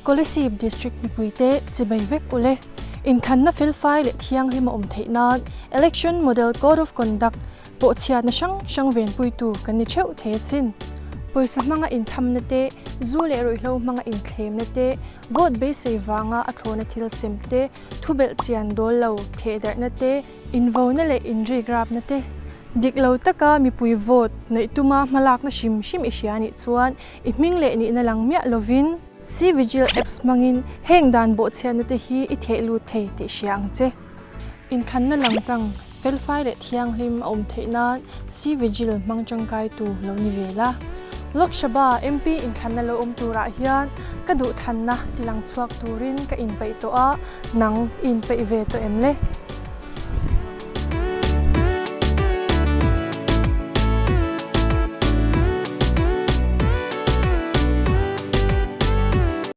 Kolasib District mipuite chibai vek ule. Inthlanna felfai leh thianghlim a awm theih nan Election Model Code of Conduct pawh chhiatna hrang hrang venpuitu kan ni theuh thei asin. Pawisa hmanga inthamna te, zu leh ruihhlo hmanga inthlemna te, vote beisei vanga a thlawna thil sem te, thubelh chian dawl lo thehdarhna te, Invona leh inrikrapna te dik lo taka mipui vote neih tuma hmalakna hrim hrim i hria nih chuan i hming leh nihna lang miah lovin cVigil apps hmangin heng dan bawhchhiatna te hi i theh lut thei tih hria ang che. Inthlanna langtang felfai leh thianghlim a awm theih nan cVigil hmang tangkaitu lo ni ve la. Lok Sabha MP inthlanna lo awm turah hian ka duhthanna tilang chhuak turin ka inpeih tawh a, nang i inpeih ve tawh em le?